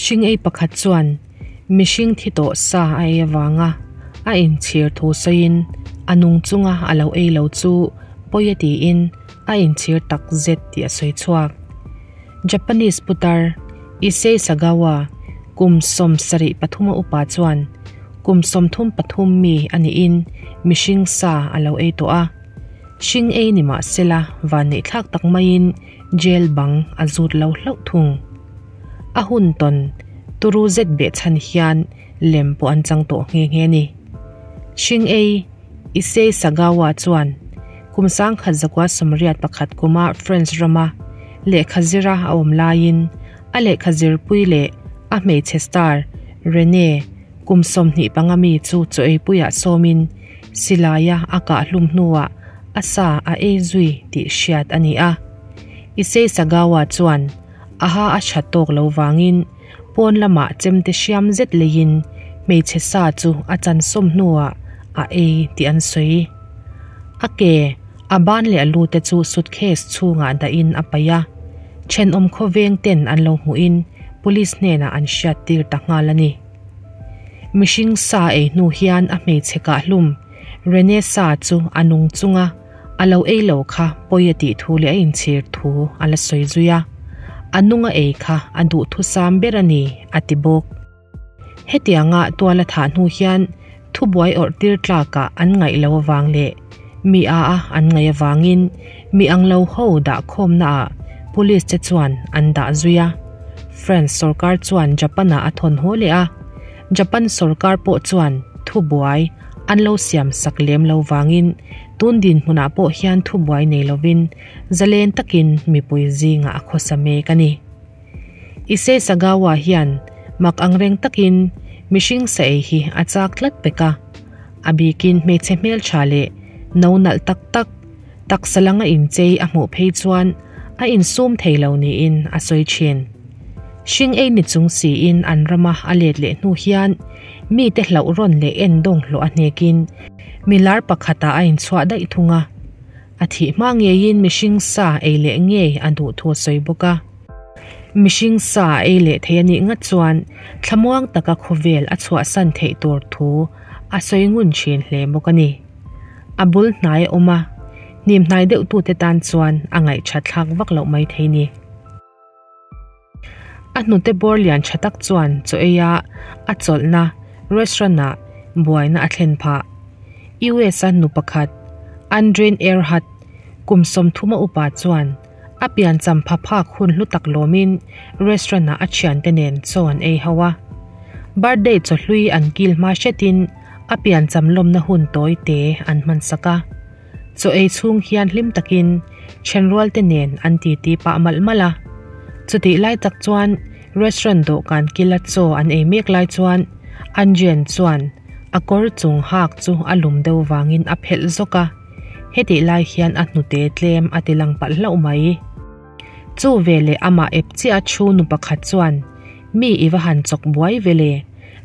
Hring ei pakhat chuan mihring thi tawh sa a ei avanga a inchhir thu sawiin a nung chunga a lo ei lo chu pawi a tiin a inchhir tak zet tih a sawi chhuak. Japanese putar Issei Sagawa kum 73 a upa chuan kum 33 mi a niin mihring sa a lo ei tawh a. Hring ei ni mah sela vanneih thlak tak maiin jail bang a zut lo hlauh thung. A hun tawn turu zet beh chhan hian lem pawh an chang tawh nghe nghe a ni. Hring ei Issei Sagawa chuan kum 1981 kuma French rama lehkha zira a awm laiin a lehkha zirpui leh a hmeichhe star Rene kum 25 mi chu chaw eipuiah sawmin silaia a kah hlum hnuah a sa a ei zui tih hriat a ni a. Issei Sagawa chuan a ha a tha tawk lo vangin pawn lamah chemte hriam zet leiin hmeichhe sa chu a chan sawm hnuah a ei tih an sawi. A ke, a ban leh a lu te chu suitcase chhungah dahin a paih a. Thenawm khawveng ten an lo hmuhin police hnenah an hriat tir ta nghal a ni. Mihring sa ei hnu hian a hmeichhe kah hlum Rene sa chu a nung chunga a lo ei lo kha pawi a tih thu leh a inchhir thu a la sawi zui a. A nunga ei kha a duhthusam ber a ni, a ti bawk. Hetianga tuala thah hnu hian thubuai awrh tir tlakah an ngaih lo avang leh mi a a an ngaih avangin mi ang lo ho dah khawmnaah police te chuan an dah zui a. France sorkar chuan Japan-ah a thawn haw leh a, Japan sorkar pawh chuan thubuai an lo siam sak lem lo vangin tun dinhmunah pawh hian thubuai nei lovin zalen takin mipui zingah a khawsa mek a ni. Issei Sagawa hian mak angreng takin mihring sa ei hi a chak tlat pek a, a bikin hmeichhe hmeltha leh no nalh tak tak, taksa langa inchei a hmuh phei chuan a insum thei lo niin a sawi thin. Hring ei ni chung siin an rama a let leh hnu hian mite hlauh rawn leh en dawng hlawh a hnekin milar pakhatah a inchhuah daih thung a, a thih hma ngeiin mihring sa ei leh ngei a duh thu a sawi bawk a. Mihring sa a ei leh thei a nih ngat chuan thlamuang taka khawvel a chhuahsan theih tur thu a sawi ngun thin hle bawk a ni. A bul hnai a awm a, hnim hnai deuh tute tan chuan a ngaihthat thlak vak loh mai thei ni. A hnute bawr lian tha tak chuan chaw ei a a chawlhna restaurant ah buaina a thlen phah. US a nu pakhat Andreen Earhart kum 30 a upa chuan A piancham pha phak hun hlu tak lawmin restaurant ah a thiante nen chaw an ei ho a. Birthday chawhlui an kil hma hretin a piancham lawmna hun tawi te an hman sak a. Chaw ei chhung hian hlim takin thenrual te nen an titi pah malh malh a. Chutih lai tak chuan restaurant dawhkan kila chaw an ei mek lai chuan Anjien chuan a kawr chung hak chu a lum deuh vangin a phelh zawk a. Hetih lai hian a hnute tlem a ti lang palh hlauh mai. Chu veleh amah ep chiah a thu nu pakhat chuan, Mi i va han chawk buai vele,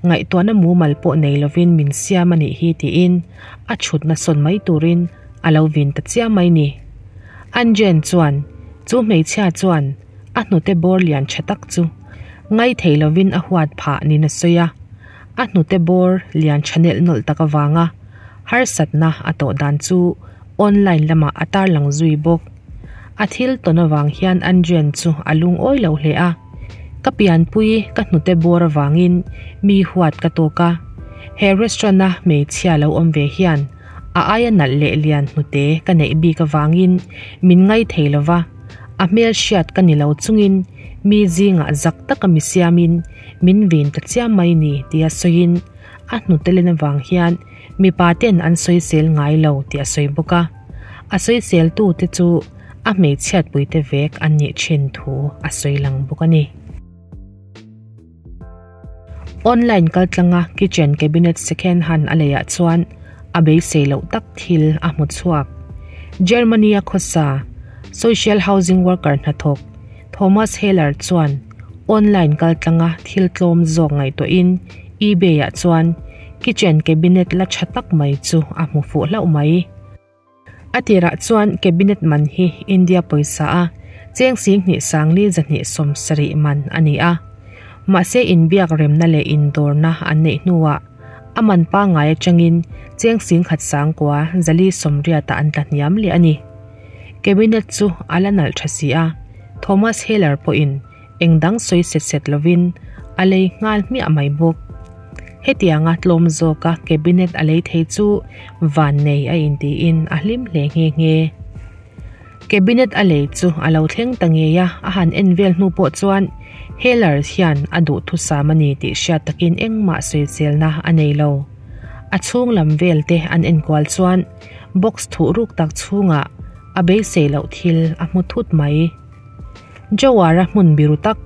ngaihtuahna mumal pawh nei lovin min siam a nih hi tiin a chhutna sawn mai turin a lo vin ta chiah mai ni. Anjen chuan chu hmeichhia chuan a hnute bawr lian tha tak chu ngai thei lovin a huat phah niin a sawi a, a hnute bawr lian tha nelh nawlh tak avanga Harsatna a tawh dan chu online lamah a tarlang zui bawk. A thil tawn avang hian Andrian chu a lungawi lo hle a. Ka pianpui ka hnute bawr avangin mi huat ka tawk a. He restaurant-a hmeichhia lo awm ve hian a aia nalh leh lian hnute ka neih bik avangin min ngai thei lo va, a hmel hriat ka ni lo chungin mi zingah zak taka mi siamin min vin ta chiam mai ni tia sawiin A hnute len avang hian mipa ten an sawisel ngai lo tih a sawi bawk a. A sawisel tu te chu a hmeichhiatpui te vek an nih thin thu a sawi lang bawk a ni. Online kaltlanga kitchen cabinet second hand a leiah chuan a beisei loh tak thil a hmu chhuak. Germany a khawsa social housing worker hnathawk Thomas Heller chuan online kaltlanga thil tlawm zawk ngaihtuahin eBay-ah chuan kitchen cabinet la tha tak mai chu a hmu fuh hlauh mai. A tirah chuan cabinet man hi India pawisa a cheng 72,270 man a ni a. Mahse inbiak remna leh indawrna an neih hnuah a man pangngai atangin cheng singkhat sangkua zali sawmriatah an tla hniam leh a ni. Cabinet chu a la nalh tha si a, Thomas Heller pawhin eng dang sawi set set lovin a lei nghal hmiah mai bawk. Hetianga tlawm zawka cabinet a lei thei chu vannei a intiin a hlim hle nghe nghe. Cabinet a lei chu a lo thleng ta ngei a, a han en vel hnu pawh chuan Heller hian a duhthusam a ni tih hriat takin engmah sawiselna a nei lo. A chhung lam vel te an enkual chuan box thuh ruk tak chhungah a beisei loh thil a hmu thut mai. Jowara hmun biru tak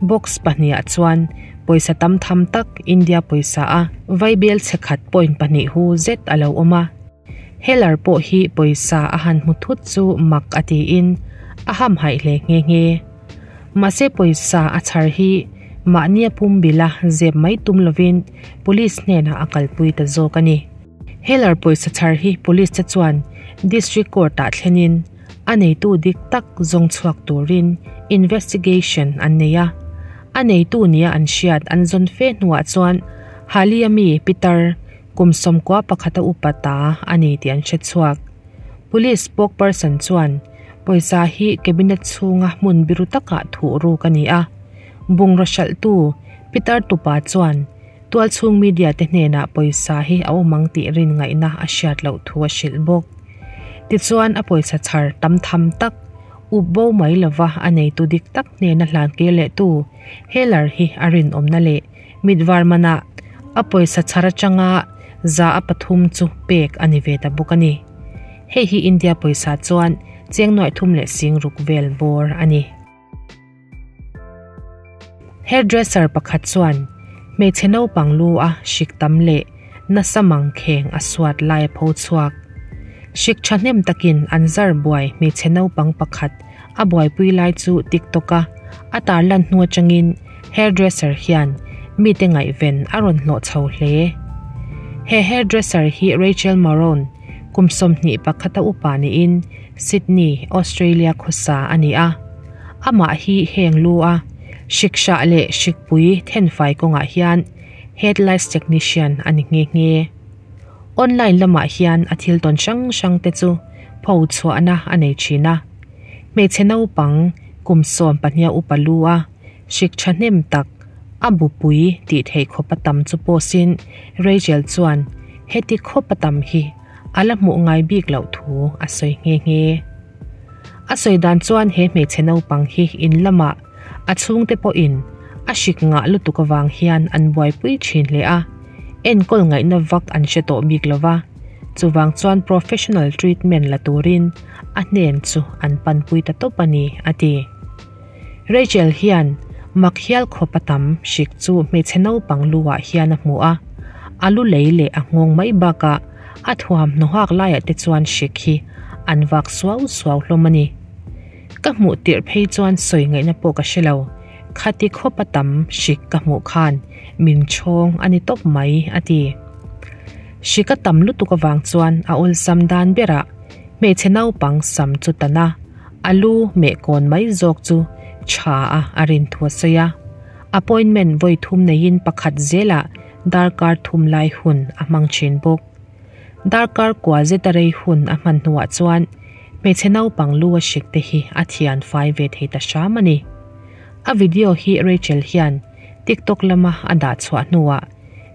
box pahniha chuan pawisa tam tham tak India pawisa a vaibel chhe khat point pahnih hu zet a lo awm a. Heller pawh hi pawisa a han hmu thut chu mak a tiin a hamhaih hle nghe nghe. Mahse pawisa a chhar hi mahnia pum bila zep mai tum lovin police hnenah a kalpui ta zawk a ni. Heller pawisa chhar hi police te chuan district court ah thlenin a neitu dik tak zawng chhuak turin investigation an nei a. A neitu nia an hriat an zawn fe hnuah chuan Halia mi Peter Kum sawmkua pakhata upa ta a ni tih an hre chhuak. Police spokesperson chuan pawisa hi cabinet chhunga hmun biru takah thuh ruk a ni a. Bungraw hralhtu Peter Tupa chuan tualchhung media te hnenah pawisa hi a awm ang tih rin ngaihna a hriat loh thu a hrilh bawk. Tichuan a pawisa chhar tam tham tak up bo mai lova a neitu dik tak hnena hlan kir lehtu Heller hi a rinawmna leh Mitvar manah a pawisa chhar atanga za a pathum chu pek a ni ve ta bawk a ni. Hei hi India pawisa chuan cheng nuaih thum leh sing ruk vel bawr a ni. Hairdresser pakhat chuan hmeichhe naupang lu a hrik tam leh nasa mangkheng a suat lai a pho chhuak. Hrik thahnem takin an zar buai hmeichhe naupang pakhat a buaipui lai chu TikTok a a tarlan hnu atangin hairdresser hian mite ngaihven a rawn hlawh chho hle. He hairdresser hi Rachel Marron, kum 21 a upa niin Sydney, Australia khawsa a ni a. Amah hi heng lu a hriksah leh hrikpui thenfai kawngah hian head lice technician a ni nghe nghe. Online lamah hian a thil tawn hrang hrang te chu pho chhuahna a nei thin a. Hmeichhe naupang kum 12 upa lu a hrik thahnem tak a bupui tih theih khawpa tam chu pawhin Rachel chuan heti khawpa tam hi a la hmuh ngai bik loh thu a sawi nghe nghe. A sawi dan chuan he hmeichhe naupang hi in lamah a chhungte pawhin a hrik ngah lutuk avang hian an buaipui thin hle a, enkawl ngaihna vak an hre tawh bik lova, chuvang chuan professional treatment la turin a hnen chu an panpui ta tawp a ni, a ti. Rachel hian mak hial khawp a tam hrik chu hmeichhe naupang luah hian a hmu a, a lu lei leh a nghawng mai bakah a thuam hnawhak laiah te chuan hrik hi an vak suau suau hlawm a ni. Ka hmuh tirh phei chuan sawi ngaihna pawh ka hre lo, khati khawp a tam hrik ka hmuh khan min chhawng a ni tawp mai, a ti. Hrik a tam lutuk avang chuan a awlsam dan berah hmeichhe naupang sam chu tan a, a lu meh kawn mai zawk chu tha a a rin thu a sawi a. Appointment vawi thum neiin pakhat zelah darkar thum lai hun a hmang thin bawk. Darkar kua zeta rei hun a hman hnuah chuan hmeichhe naupang lu a hrik te hi a thian fai ve thei ta hram a ni. A video hi Rachel hian TikTok lama a dah chhuah hnuah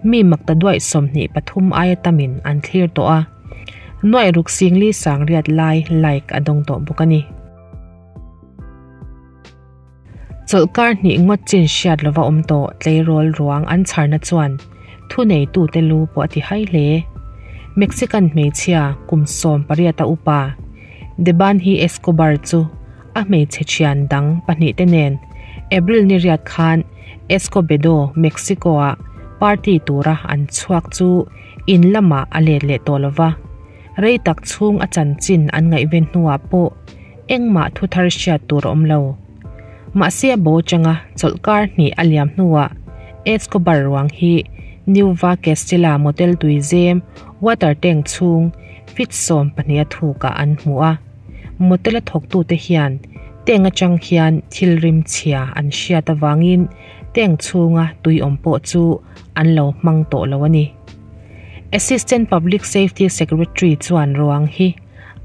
mi makta duaih 23 aia tamin an thlir tawh a, nuaih ruk singli sangriat lai like a dawng tawh bawk a ni. Chawlhkar hnih ngawt chin hriat lova awm tawh tleirawl ruang an chharna chuan thuneitute lu pawh a ti hai hle. Mexican hmeichhia kum 18 a upa Debanhi Escobar chu a hmeichhe thian dang pahnih te nen April ni riat khan Escobedo, Mexico-ah party tura an chhuak chu in lamah a let leh tawh lova. Rei tak chhung a chanchin an ngaihven hnuah pawh engmah thu thar hriat tur a awm lo. Mahse a bo changa chawlhkar hnih a liam hnuah Escobar ruang hi Nueva Castilla motel tuizem water tank chhung feet 12 a thukah an hmu a. Motel a thawktute hian Tank atang hian thil rim chhia an hriat avangin tank chhunga tui awm pawh chu an lo hmang tawh lo a ni. Assistant Public Safety Secretary chuan ruang hi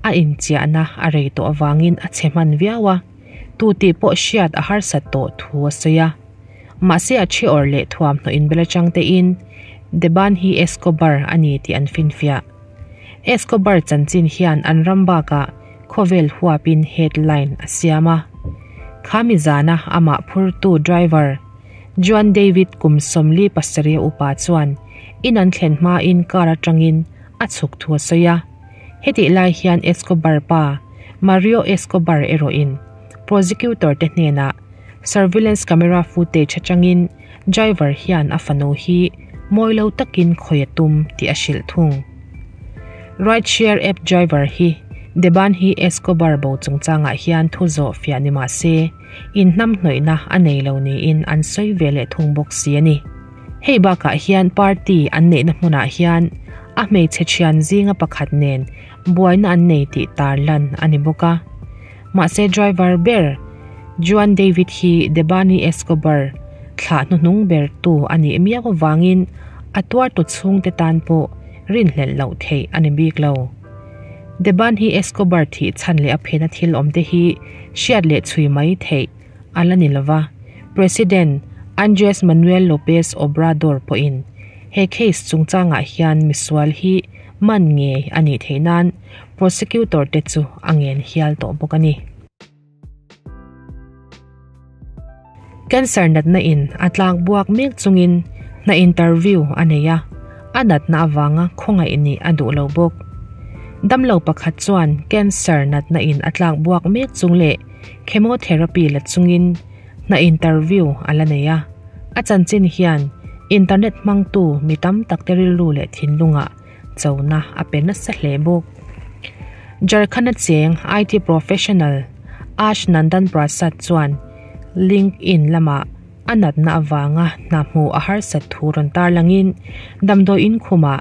a inchiahna a rei tawh avangin a chhe hman viau a, tu tih pawh hriat a harsat tawh thu a sawi a. Mahse a thi awrh leh thuamhnaw inbel atang tein Debanhi Escobar a ni tih an finfiah. Escobar chanchin hian an ram bakah khawvel huapin headline a siam a. Khami zana amah phurtu driver Juan David kum 47 upa chuan in an thlen hmain car atangin a chhuk thu a sawi a. Hetih lai hian Escobar pa Mario Escobar erawhin prosecutor te hnenah surveillance camera footage atangin driver hian a fanu hi mawi lo takin khawi a tum tih a hrilh thung. Rideshare app driver hi Debanhi Escobar bo chungchangah hian thu zawh fiah ni mah se, inhnamhnawihna a nei lo niin an sawi ve leh thung bawk si a ni. Hei bakah hian party an neihna hmunah hian a hmeichhe thian zinga pakhat nen buaina an nei tih tarlan a ni bawk a. Mahse driver ber Juan David hi Debanhi Escobar thlah hnuhnung ber tu a nih miau avangin a tuartu chhungte tan pawh rinhlelh loh theih a ni bik lo. Debanhi Escobar thih chhan leh a phena thil awm te hi hriat leh chhui mai theih a la ni lova, President Andres Manuel Lopez Obrador pawhin he case chungchangah hian misual hi man ngei a nih theih nan prosecutor te chu a ngen hial tawh bawk a ni. Cancer natna in a tlak buak mek chungin hna interview a nei a, a natna avanga khawngaih nih a duh lo bawk. Damlo pakhat chuan cancer natna in a tlak buak mek chung leh chemotherapy la chungin hna interview a la nei a. A chanchin hian internet hmangtu mi tam tak te rilru leh thinlungah chona a pe nasa hle bawk. Jharkhand-a cheng IT professional Ash Nandan Prasad chuan LinkedIn lamah a natna avanga hna hmuh a harsat thu rawn tarlangin damdawiin khumah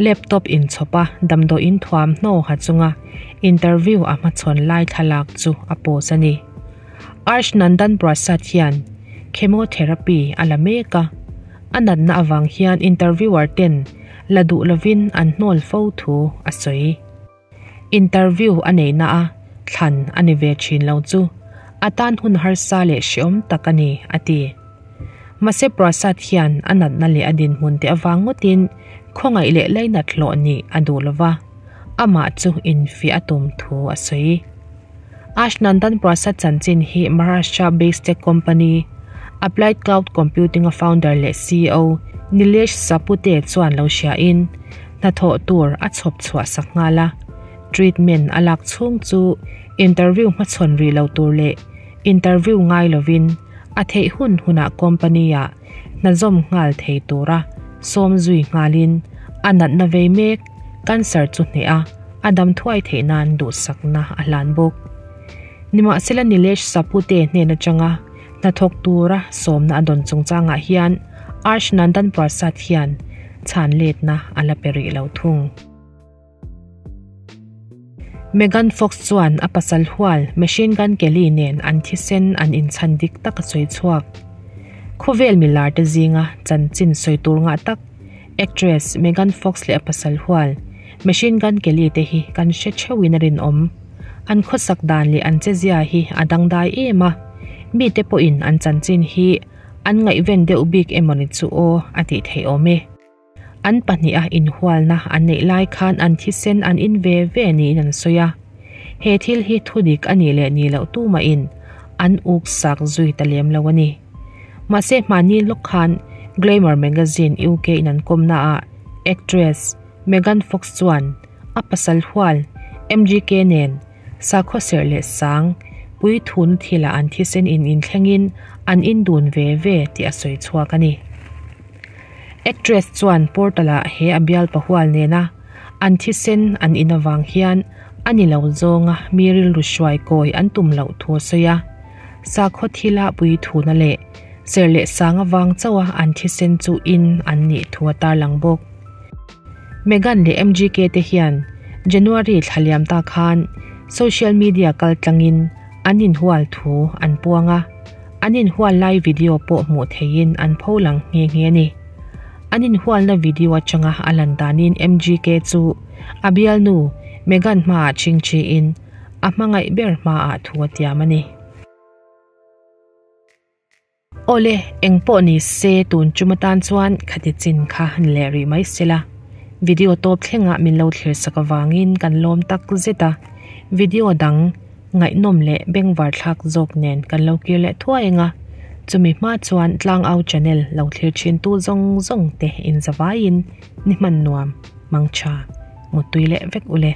laptop inchhawpa damdawiin thuamhnaw ha chunga interview a hmachhawn lai thlalak chu a post a ni. Arsh Nandan Prasad hian chemotherapy a la mek a, a natna avang hian interviewer ten la duh lovin an hnawl fo thu a sawi. Interview a neihna a thlan a ni ve thin lo chu a tan hun harsa leh hreawm tak a ni, a ti. Mahse Prasad hian a natna leh a dinhmun te avang ngawtin khawngaih leh lainat hlawh nih a duh lova, amah chu infiah a tum thu a sawi. Ashnandan Prasad chanchin hi Maharashtra based tech company Applied Cloud Computing a founder leh ceo Nilesh Sapute chuan lo hriain hnathawh tur a chhawp chhuah sak nghal a. Treatment a lak chhung chu interview hmachhawn rih lo tur leh interview ngai lovin a theih hun hunah company ah hna zawm nghal thei tura sawm zui nghalin a natna vei mek cancer chu hneh a, a dam thuai theih nan duhsakna a hlan bawk. Nimahsela Nilesh Sapute hnen atanga hnathawk tura sawmna a dawn chungchangah hian Arsh Nandan Prasad hian chhan letna a la pe rih lo thung. Megan Fox chuan a pasal hual Machine Gun Kelly nen an thisen an inchhan dik tak a sawi chhuak. Khawvel milar te zinga chanchin sawi tur ngah tak actress Megan Fox leh a pasal hual Machine Gun Kelly te hi kan hre theuhin a rinawm. An khawsak dan leh an chezia hi a dangdai em a, mite pawhin an chanchin hi an ngaihven deuh bik emawni chu aw a tih theih awm e. An pahniha inhualna an neih lai khan an thisen an in ve ve niin an sawi a. He thil hi thudik a nih leh nih loh tumahin an uk sak zui ta lem lo a ni. Mahse hmani lawk khan Glamour magazine UK in an kawmnaah actress Megan Fox chuan a pasal hual MGK nen sakhaw serh leh sang puithun thilah an thisen in inthlengin an indun ve ve tih a sawi chhuak a ni. Actress chuan portal-ah he a bialpa hual nena an thisen an in avang hian a ni lo zawnga mi rilru hruai kawi an tum loh thu a sawi a. Sakhaw thila puithuna leh serh leh sang avang chauha an thisen chu in an nih thu a tarlang bawk. Meghan leh MGK te hian January thla liam ta khan social media kal tlangin an inhual thu an puang a, an inhual lai video pawh hmuh theihin an pholang nghe nghe a ni. An inhualna video atanga a lan danin MGK chu a bialnu Meghan hmaah chingchiin a hmangaih ber hmaah thu a tiam a ni. Awle, engpawh ni se tun tum atan chuan khati chin kha han leh rih mai se la. Video tawp thlengah min lo thlir sak avangin kan lawm tak zet a, video dang ngaihnawm leh bengvar thlak zawk nen kan lo kir leh thuai ang a, chumi hma chuan Tlangau channel lo thlir thin tu zawng zawng te inzavaiin ni hman nuam, mangtha, muttui leh vek ule.